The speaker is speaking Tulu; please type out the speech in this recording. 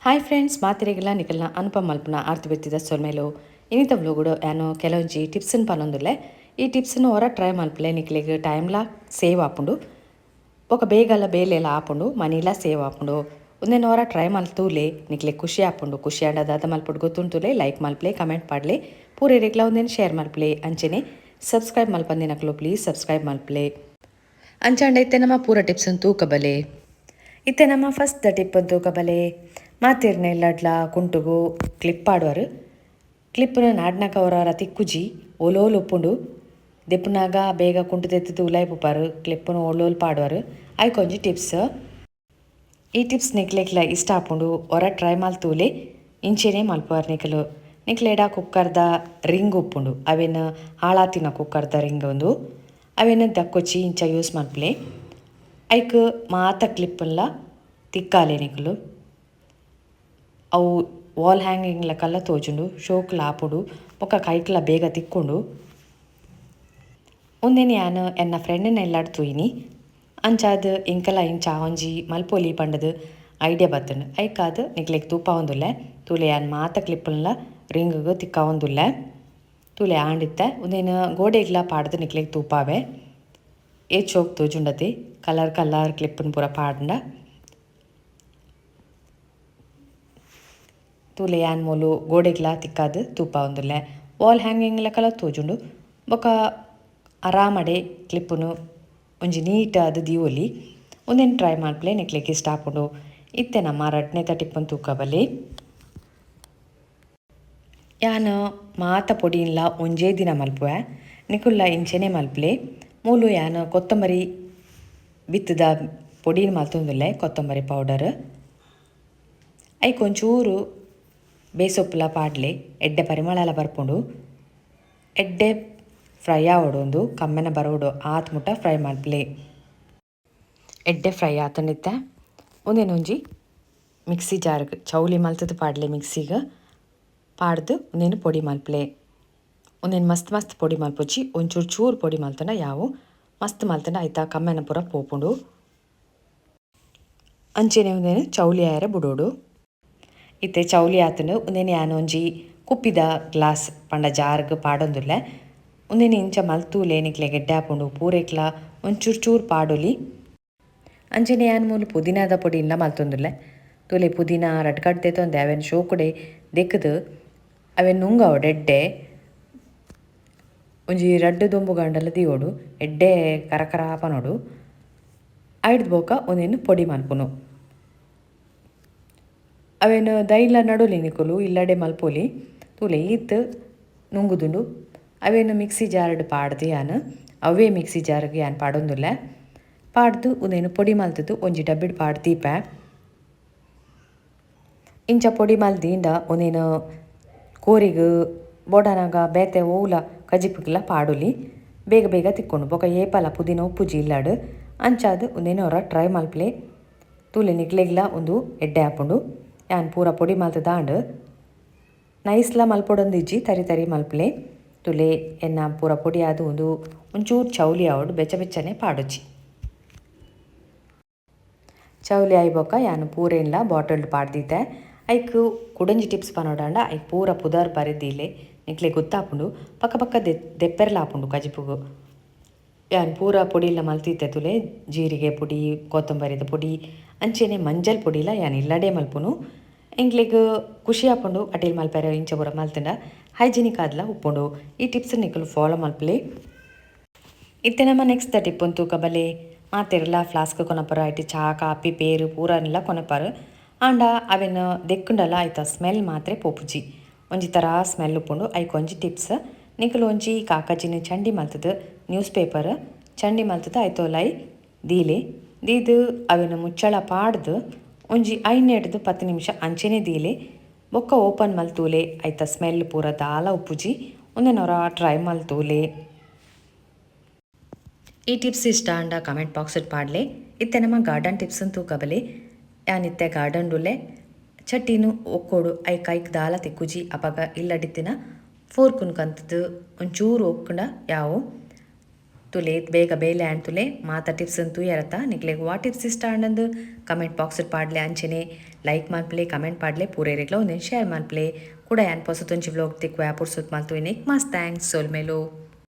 ಹಾಯ್ ಫ್ರೆಂಡ್ಸ್, ಮಾತೆರೆಗ್ಲ ನಿಕಲ್ನ ಅನುಪಮ ಮಲ್ಪುನ ಆರ್ತಿ ಬೆತ್ತಿದ ಸೊಲ್ಮೆಲು. ಇನಿತ ವ್ಲೋಗುಡು ಯಾನು ಕೆಲವೊಂಜಿ ಟಿಪ್ಸ್ನ್ ಪನೊಂದುಲ್ಲೆ. ಈ ಟಿಪ್ಸ್ನ್ ಒರ ಟ್ರೈ ಮಲ್ಪಲೆ, ನಿಕ್ಲೆಗ್ ಟೈಮ್ಲ ಸೇವ್ ಆಪುಂಡು, ಬೊಕ ಬೇಗಲ ಬೇಲೆಲ ಆಪುಂಡು, ಮನಿಲ ಸೇವ್ ಆಪುಂಡು. ಉಂದೆನ್ ಒರ ಟ್ರೈ ಮಲ್ತೂಲೆ, ನಿಕ್ಲೆಗ್ ಖುಷಿ ಆಪುಂಡು. ಖುಷಿ ಆಂಡ ದಾದ ಮಲ್ಪೊಡು ಗೊತ್ತುಂತುಲೆ. ಲೈಕ್ ಮಲ್ಪಲೆ, ಕಮೆಂಟ್ ಪಾಡ್ಲೆ, ಪೂರೆರೆಗ್ಲ ಉಂದೆನ್ ಶೇರ್ ಮಲ್ಪಲೆ. ಅಂಚೆನೆ ಸಬ್ಸ್ಕ್ರೈಬ್ ಮಲ್ಪಂದಿನಕುಲು ಪ್ಲೀಸ್ ಸಬ್ಸ್ಕ್ರೈಬ್ ಮಲ್ಪಲೆ. ಅಂಚಾಂಡ ಇತ್ತೆ ನಮ್ಮ ಪೂರ ಟಿಪ್ಸ್ ತೂಕ ಬಲೆ. ಇತ್ತೆ ನಮ್ಮ ಫಸ್ಟ್ ಟಿಪ್ ತೂಕ ಬಲೆ. ಮಾತೆರ್ನ ಇಲ್ಲಡ್ಲ ಕುಂಟುಗು ಕ್ಲಿಪ್ ಪಾಡುವರು. ಕ್ಲಿಪ್ನ ನಾಡ್ನಕ ಅವರ ತಿಕ್ಕುಜಿ, ಓಲೋಲು ಉಪ್ಪುಂಡು. ದೆಪ್ಪುನಾಗ ಬೇಗ ಕುಂಟು ತೆತ್ತದು ಉಲಾಯಿ ಪೋಪಾರು. ಕ್ಲಿಪ್ಪುನು ಓಲೋಲು ಪಾಡುವರು. ಐಕೊಂಜಿ ಟಿಪ್ಸ್. ಈ ಟಿಪ್ಸ್ ನಿಕ್ಲೆಗ್ಲ ಇಷ್ಟ ಆಪುಂಡು, ಒರ ಟ್ರೈ ಮಲ್ತೂಲೆ. ಇಂಚೆನೆ ಮಲ್ಪುವರ್ ನಿಕಲು. ನಿಕ್ಲೆಡ ಕುಕ್ಕರ್ದ ರಿಂಗ್ ಉಪ್ಪುಂಡು, ಅವೆನ್ ಹಾಳಾತಿನ ಕುಕ್ಕರ್ದ ರಿಂಗ್ ಉಂದು, ಅವೆನ್ ದಕ್ಕೊಚ್ಚಿ, ಇಂಚ ಯೂಸ್ ಮಲ್ಪಲೆ. ಐಕ್ ಮಾತ ಕ್ಲಿಪ್ಪನ್ಲ ತಿಕ್ಕಾಲೆ ನಿಕುಲು. ಅವು ವಾಲ್ ಹ್ಯಾಂಗಿಂಗ್ ಲೆಕ್ಕಲ್ಲ ತೋಜುಂಡು, ಶೋಕ್ಲ ಆಪುಂಡು, ಬೊಕ್ಕ ಕೈಕ್ಲ ಬೇಗ ತಿಕ್ಕುಂಡು. ಉಂದೆನ್ ಯಾನ್ ಎನ್ನ ಫ್ರೆಂಡ್ನ ಇಲ್ಲಡ್ ತೂಯಿನಿ. ಅಂಚಾದ್ ಎಂಕಲ ಇಂಚ ಒಂಜಿ ಮಲ್ಪೊಲಿ ಪಂಡದು ಐಡಿಯಾ ಬತ್ತುಂಡು. ಐಕಾದ್ ನಿಕ್ಲೆಗ್ ತೂಪಾವೊಂದುಲ್ಲೆ. ತೂಲೆ, ಯಾನ್ ಮಾತ ಕ್ಲಿಪ್ಪನ್ಲ ರಿಂಗ್ ತಿಕ್ಕಾವೊಂದುಲ್ಲೆ. ತೂಲೆ, ಆಂಡಿತ್ತೆ. ಉಂದೆನ್ ಗೋಡೆಗ್ಲ ಪಾಡ್ದು ನಿಕ್ಲೆಗ್ ತೂಪಾವೆ. ಏತ್ ಶೋಕ್ ತೋಜುಂಡತೆ ಕಲರ್ ಕಲರ್ ಕ್ಲಿಪ್ಪನ್ ಪೂರ ಪಾಡ್ಂಡ. ತೂಲೆ, ಯಾನ್ ಮೂಲು ಗೋಡೆಗ್ಲ ತಿಕ್ಕಾದ್ ತೂಪಾವೊಂದುಲ್ಲೆ. ವಾಲ್ ಹ್ಯಾಂಗಿಂಗ್ ಲೆಕಲ ತೋಜುಂಡು. ಬೊಕ ಆರಾಮಡೆ ಕ್ಲಿಪ್ಪುನು ಒಂಜಿ ನೀಟ್ ಆದ್ ದೀವೊಲಿ. ಉಂದೆನ್ ಟ್ರೈ ಮಲ್ಪುಲೆ, ನಿಕ್ಲೆಗ್ ಇಷ್ಟ ಆಪುಂಡು. ಇತ್ತೆ ನಮ ರಡ್ಡನೇತ ಟಿಪ್ಪನ್ ತೂಕ ಬಲೆ. ಯಾನ್ ಮಾತ ಪೊಡಿನ್ಲ ಒಂಜೇ ದಿನ ಮಲ್ಪುವೆ, ನಿಕುಲ್ಲ ಇಂಚೆನೆ ಮಲ್ಪುಲೆ. ಮೂಲು ಯಾನ್ ಕೊತ್ತಂಬರಿ ಬಿತ್ತುದ ಪೊಡಿನ್ ಮಲ್ತೊಂದುಲ್ಲೆ, ಕೊತ್ತಂಬರಿ ಪೌಡರ್. ಐಕ್ ಒಂಚೂರು ಬೇಸೊಪ್ಪುಲ ಪಾಡ್ಲೆ, ಎಡ್ಡೆ ಪರಿಮಳಲ ಬರ್ಪುಂಡು. ಎಡ್ಡೆ ಫ್ರೈ ಆವೊಡು ಉಂದು, ಕಮ್ಮೆನ ಬರೋಡು, ಆತ್ ಮುಟ್ಟ ಫ್ರೈ ಮಲ್ಪುಲೆ. ಎಡ್ಡೆ ಫ್ರೈ ಆತುಂಡಿತ್ತೆ. ಉಂದೆನ್ ಒಂಜಿ ಮಿಕ್ಸಿ ಜಾರ್ಗ್ ಚೌಲಿ ಮಲ್ತುದು ಪಾಡ್ಲೆ. ಮಿಕ್ಸಿಗ್ ಪಾಡ್ದು ಉಂದೆನ್ ಪೊಡಿ ಮಲ್ಪುಲೆ. ಉಂದೆನ್ ಮಸ್ತ್ ಮಸ್ತ್ ಪೊಡಿ ಮಲ್ಪೊಚ್ಚಿ, ಒಂಚೂರು ಚೂರು ಪೊಡಿ ಮಲ್ತುಂಡ ಯಾವು. ಮಸ್ತ್ ಮಲ್ತುಂಡ ಐತ ಕಮ್ಮೆನ ಪೂರ ಪೋಪುಂಡು. ಅಂಚೆನೆ ಉಂದೆನ್ ಚೌಲಿ ಆಯೆರೆ ಬುಡೊಡು. ಇತ್ತೆ ಚೌಲಿ ಆತುಂಡು. ಉಂದೆನ್ ಯಾನ್ ಒಂಜಿ ಕುಪ್ಪಿದ ಗ್ಲಾಸ್ ಪಂಡ ಜಾರ್ಗ್ ಪಾಡೊಂದುಲ್ಲೆ. ಉಂದೆನ್ ಇಂಚ ಮಲ್ತೂಲೆ, ನಿಕ್ಲೆಗ್ ಎಡ್ಡೆ ಆಪುಂಡು. ಪೂರೆಕ್ಲ ಒಂಚೂರು ಚೂರು ಪಾಡೊಲಿ. ಅಂಚೆನೆ ಯಾನ್ ಮೂಲು ಪುದೀನಾದ ಪೊಡಿನ್ಲ ಮಲ್ತೊಂದುಲ್ಲೆ. ತೂಲೆ, ಪುದೀನ ರಡ್ಡ್ ಕಡ್ಡ್ ದೆತೊಂದೆ. ಅವೆನ್ ಶೋಕುಡೆ ದೆಕ್ಕುದು ಅವೆನ್ ನುಂಗವೊಡು. ಎಡ್ಡೆ ಒಂಜಿ ರಡ್ಡ್ ದೊಂಬು ಗಂಡಲ ದೀವೊಡು, ಎಡ್ಡೆ ಕರಕರ ಪನೊಡು. ಐಡ್ದ್ ಬೊಕ ಉಂದೆನ್ ಪೊಡಿ ಮನ್ಪುನು. ಅವೆನ್ ದೈಲ ನಡೊಲಿ, ನಿಕುಲು ಇಲ್ಲಡೆ ಮಲ್ಪೊಲಿ. ತೂಲೆ, ಈತ್ ನುಂಗುದುಂಡು. ಅವೆನ್ ಮಿಕ್ಸಿ ಜಾರ್ಡ್ ಪಾಡ್ದ್, ಯಾನ್ ಅವೇ ಮಿಕ್ಸಿ ಜಾರ್ಗ್ ಯಾನ್ ಪಾಡೊಂದುಲ್ಲೆ. ಪಾಡ್ದ್ ಉಂದೆನ್ ಪೊಡಿ ಮಲ್ತುದು ಒಂಜಿ ಡಬ್ಬಿಡ್ ಪಾಡ್ ದೀಪೆ. ಇಂಚ ಪೊಡಿ ಮಲ್ದೀಂಡ ಉಂದೆನ್ ಕೋರಿಗ್ ಬೋಡಾನಗ ಬೇತೆ ಒವ್ಲ ಕಜಿಪುಗ್ಲ ಪಾಡೊಲಿ. ಬೇಗ ಬೇಗ ತಿಕ್ಕುಂಡು. ಬೊಕ ಏಪಲ ಪುದೀನ ಉಪ್ಪುಜಿ ಇಲ್ಲಡ್. ಅಂಚಾದ್ ಉಂದೆನ್ ಒರ ಟ್ರೈ ಮಲ್ಪುಲೆ. ತೂಲೆ, ನಿಕ್ಲೆಗ್ಲ ಉಂದು ಎಡ್ಡೆ ಆಪುಂಡು. ಯಾನ್ ಪೂರ ಪೊಡಿ ಮಲ್ತುದಾಂಡ್. ನೈಸ್ಲ ಮಲ್ಪೊಡೊಂದಿಜ್ಜಿ, ತರಿ ತರಿ ಮಲ್ಪುಲೆ. ತೂಲೆ, ಎನ್ನ ಪೂರ ಪೊಡಿ ಆದ್ ಉಂದು ಒಂಚೂರು ಚೌಲಿ ಆವೊಡು, ಬೆಚ್ಚ ಬೆಚ್ಚನೆ ಪಾಡೊಚಿ. ಚೌಲಿ ಆಯಿ ಬೊಕ್ಕ ಯಾನ್ ಪೂರೆನ್ಲ ಬಾಟಲ್ಡ್ ಪಾಡ್ದಿತ್ತೆ. ಐಕ್ ಕುಡೊಂಜಿ ಟಿಪ್ಸ್ ಪನೊಡಾಂಡ, ಐಕ್ ಪೂರ ಪುದರ್ ಬರೆದೀಲೆ, ನಿಕ್ಲೆಗ್ ಗೊತ್ತಾಪುಂಡು. ಪಕ್ಕ ಪಕ್ಕ ದೆಪ್ಪೆರ್ಲ ಆಪುಂಡು ಕಜಿಪುಗು. ಯಾನ್ ಪೂರ ಪೊಡಿಲ ಮಲ್ತಿತ್ತೆ. ತೂಲೆ, ಜೀರಿಗೆ ಪೊಡಿ, ಕೊತ್ತಂಬರಿದ ಪೊಡಿ, ಅಂಚೆನೆ ಮಂಜಲ್ ಪೊಡಿಲ ಯಾನ್ ಇಲ್ಲಡೇ ಮಲ್ಪುನು. ಎಂಕ್ಲೆಗ್ ಖುಷಿ ಆಪುಂಡು ಅಟಿಲ್ ಮಲ್ಪೆರೆ. ಇಂಚ ಪೂರ ಮಲ್ತ್ಂಡ ಹೈಜಿನಿಕ್ ಆದ್ಲ ಉಪ್ಪುಂಡು. ಈ ಟಿಪ್ಸ್ ನಿಕುಲು ಫಾಲೋ ಮಲ್ಪುಲೆ. ಇತ್ತೆ ನಮ ನೆಕ್ಸ್ಟ್ ಟಿಪ್ ತೂಕ ಬಲೆ. ಮಾತೆರ್ಲ ಫ್ಲಾಸ್ಕ್ ಕೊನಪರು. ಐಟ್ ಚಾ, ಕಾಪಿ, ಪೇರು ಪೂರನ್ಲ ಕೊನಪರು. ಆಂಡ ಅವೆನ್ ದೆಕ್ಕುಂಡಲ ಐತ ಸ್ಮೆಲ್ ಮಾತ್ರೆ ಪೋಪುಜಿ, ಒಂಜಿ ತರ ಸ್ಮೆಲ್ ಉಪ್ಪುಂಡು. ಐಕ್ ಒಂಜಿ ಟಿಪ್ಸ್. ನಿಕುಲು ಒಂಜಿ ಕಾಕಜಿನ ಚಂಡಿ ಮಲ್ತುದು, ನ್ಯೂಸ್ ಪೇಪರ್ ಚಂಡಿ ಮಲ್ತುದು ಐತೋಲೈ ದೀಲೆ. ದೀದ್ ಅವೆನ್ ಮುಚ್ಚಳ ಪಾಡ್ದು ಒಂಜಿ 5 ನೆಡ್ದು 10 ನಿಮಿಷ ಅಂಚೆನೆ ದೀಲೆ. ಬೊಕ್ಕ ಓಪನ್ ಮಲ್ತೂಲೆ, ಐತ ಸ್ಮೆಲ್ ಪೂರ ದಾಲ ಉಪ್ಪುಜಿ. ಉಂದೆನ್ ಒರ ಟ್ರೈ ಮಲ್ತೂಲೆ. ಈ ಟಿಪ್ಸ್ ಇಷ್ಟ ಆಂಡ ಕಮೆಂಟ್ ಬಾಕ್ಸ್ ಪಾಡ್ಲೆ. ಇತ್ತೆ ನಮ್ಮ ಗಾರ್ಡನ್ ಟಿಪ್ಸ್ ತೂಕಬಲೆ. ಯಾನಿತ್ತೆ ಗಾರ್ಡನ್ ಉಲ್ಲೆ. ಚಟ್ಟಿನು ಒಕ್ಕೋಡು, ಐಕ್ ಐಕ್ ದಾಲ ತಿಕ್ಕುಜಿ. ಅಪಗ ಇಲ್ಲಡಿತ್ತಿನ ಫೋರ್ಕುನ್ ಕಂತುದು ಒಂಚೂರು ಒಕ್ಕುಂಡ ಯಾವು. ತುಲೆ ಬೇಗ ಬೇಲೆ ಆಂಡ್ ತುಲೆ. ಮಾತ ಟಿಪ್ಸ್ ತೂಯರತ ನಿಕ್ಲೆಗ್ ವಾ ಟಿಪ್ಸ್ ಇಷ್ಟ ಆಂಡಂದು ಕಮೆಂಟ್ ಬಾಕ್ಸ್ ಪಾಡ್ಲೆ. ಅಂಚನೆ ಲೈಕ್ ಮಲ್ಪಲೆ, ಕಮೆಂಟ್ ಪಾಡ್ಲೆ, ಪೂರೇರೆಗ್ಲ ಒಂದೆನ್ ಶೇರ್ ಮಲ್ಪಲೆ. ಕೂಡ ಯಾನ್ ಪೊಸತೊಂಜಿ ವ್ಲಾಗ್ ತಿಕ್ಕುವೆ. ಪುರ್ಸೊತ್ ಮಲ್ತು. ಮಸ್ತ್ thanks. ಸೊಲ್ಮೆಲು.